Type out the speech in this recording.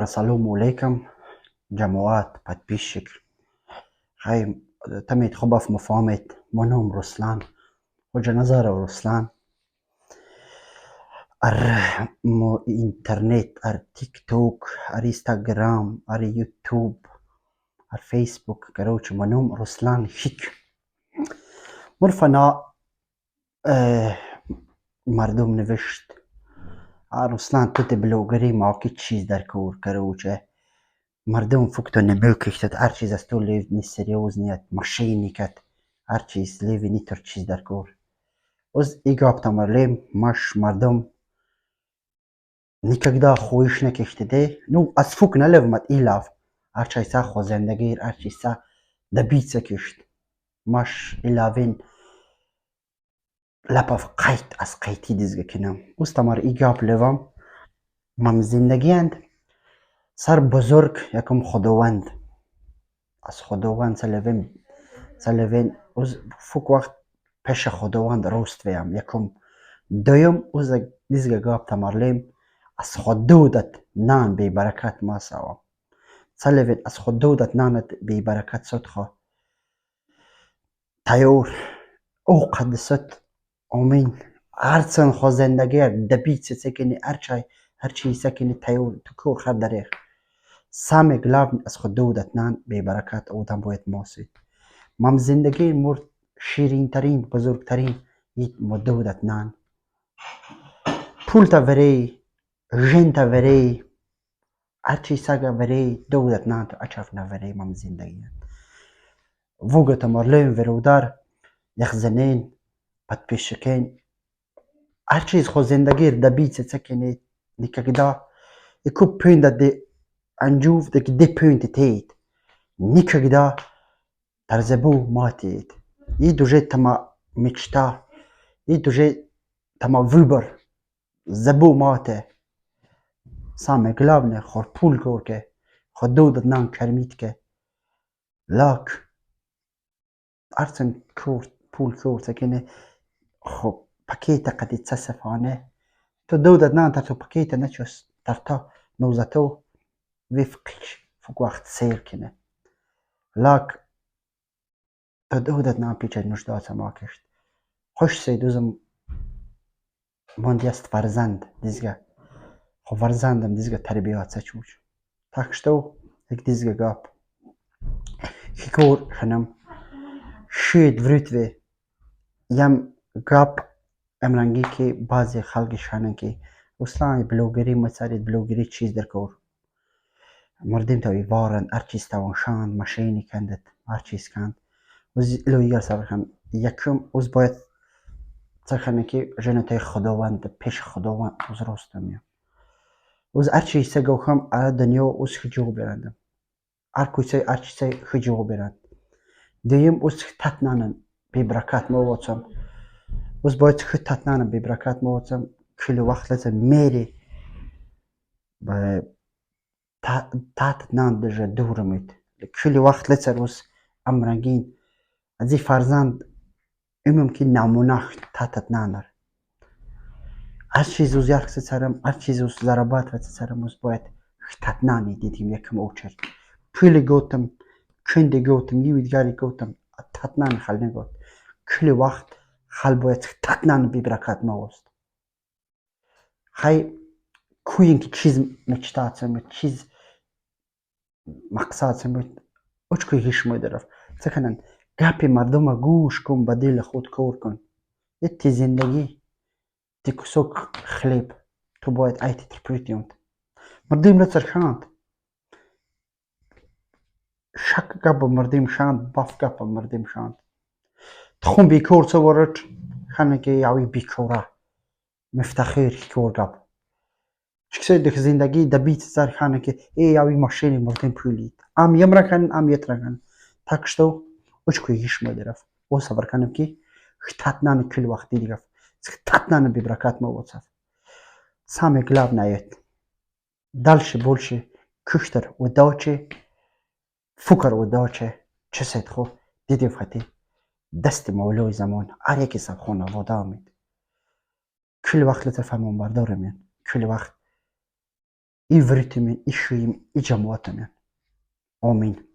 Ассалому алайкум, ҷамоат, подписчик. Хай, тамед хуб муфаҳмед. Мо ном Руслан Хоҷаназаров Руслан. Ар мо интернет, ар ТикТок, ар Инстаграм, ар Ютуб, ар Фейсбук, короче, мо ном Руслан Хик. Мурфана мардум навишт: «Руслан, ту блогери, мо ки чиз дар кор?» Короче, мардум фукто намекиштад, ҳар чиз аз ту лев несерьёзный ат, мошенник ат, ҳар чиз леви нитор чиз дар кор. Оз и гап тамарлем маш мардум никогда хоҳиш накиштиде. Ну, аз фук налевмад и лав ҳар чайса хозандагир, ҳар чиза добиться кишт. Маш илавин лапав қайт аз қайти дизга кинам. Уз тамар и гап левам мам зиндагианд сар бузург якум Худованд, аз Худованд салевен, салевен. Уз фук вақт пеши Худованд рост веям якум. Дуюм, уз дизга гап тамарлем: аз худудат нан бебаракат масавам. Салевен, аз худудат нанат бебаракат сотхо тайёр оқадисот. Омин. Ҳарчанд хозандагиар добиться секини, ҳарчай ҳар чиз кини тайёр ту кор хар дарех. Самое главное, аз худудат нан бебаракат одам бояд мосид. Мам зиндагии мурд ширинтарин, бузургтарин мудудат нан. Пулта верей, жента верей, ҳар чизага верей, дудат нан ту ачаф наверей. Мам зиндагият вугата марлем верудар яхзанен, подписчикен, ҳар чиз хо зиндагир добиться цекини, никогда ику пюнда де анҷув деки де пюнти тейт, никогда тарзебу матиет. И уже тама мечта, и уже тама выбор забу мате. Самое главное, хор пул кор ке, хор дудат нан кормить ке. Лак ҳарчанд кор пул кор секине, хоб пакета қади цасафоне то дудат нан тар то пакета начос тарто нозато вифқиш фук вақт сер кине. Лак то дудат нан пича нуждаться макешт. Хуш сейдузам мондиаст фарзанд дизга, хоб фарзандам дизга тарбият чуч. Так что як дизга гап хикор ханам шид вритве ям гап амранги ки баъзе халқи шанан ки Руслан, блогерӣ мацарид, блогерӣ чиз дар кор, мардим тави воранд, ҳар чиз тавоншанд, мошенник кандад, ҳар чиз канд. Оз илоҳигар сабр кан. Якум, оз бояд цахане ки женатаи Худованд, пеши Худованд оз ростам меям. Оз ҳар чизе гохам ара дунё оз хиҷоб берандам, ҳар кӯчаи ҳар чизе хиҷоб беранд. Дуюм, оз тат нанан бебаракат мовоцам. Оз бояд хи тат нанан бебаракат мовоцам. Кили вақт леза мери тат нан дежа дурмед. Кили вақт лецар оз амрангин аз и фарзанд имам ки намуна татат нанар. Ҳар чиз оз ярк царам, ҳар чиз оз зарабатывать царам, оз бояд татнани дидим. Якум очередь пули готам, кунди готам, юидгари готам, татнани хал негот. Кили вақт хал бояд татнани бебаракат мавост. Хай, куин ки чиз мечтаться, чиз мақсад очкои ҳиш медараф цаканан. Гапи мардума гӯш кун, ба дили худ кор кун. Ти зиндагӣ, ти кусок хлеб, ту бояд айти терпеть. Мардум лацар шанд, шак гапа мардум шанд, баф гапа мардум шанд. Тухум бекор саворат хана ки яви бекора мифтахир кор гап чиксе дих зиндагӣ добиться цар хана ки э яви машини мардум пулид ам ямракан, ам ятракан. Так что очкои ҳиш медараф. О сабр канам ки хтатнани кил вақт дидигаф хтатнани бебаракат мовоцаф. Самое главное, дальше больше куштар удачи, фукар удачи чесед хо дидим фати дасти мавлои замон. Ҳар яке сабхона вода омед. Кили вақт летар фармонбардор мен кили вақт. И вритимен, и шиим, и ҷамоатамен. Омин.